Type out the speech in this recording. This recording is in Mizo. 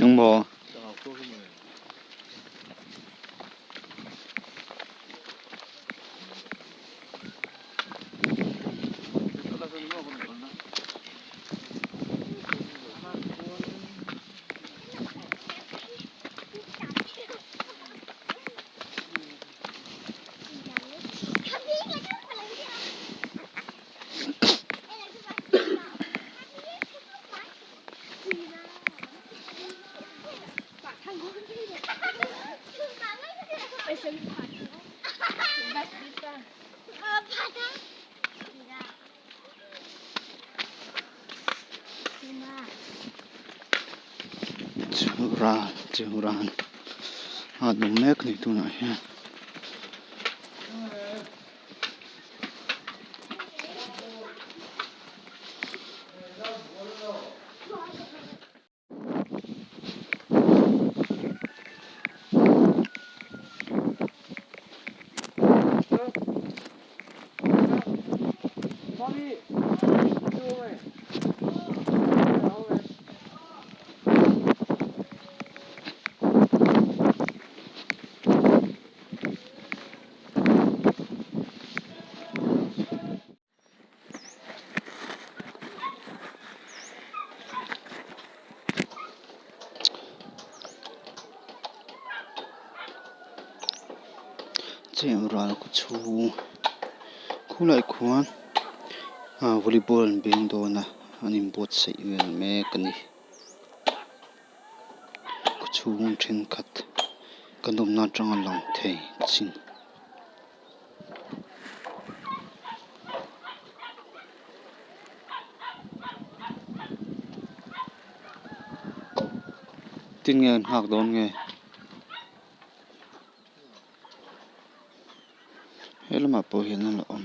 Engmaw? Ral chu ral a dawm mek a ni tunah hian. Cheng ral kaw chhung khulai khuan ah volleyball an beng dawn a an inbuatsaih vel mek a ni kaw chhung thenkhat kan awmna atanga lang thei chin. Tin nge an nghak dawn nge he lamah pawh hian a la awm.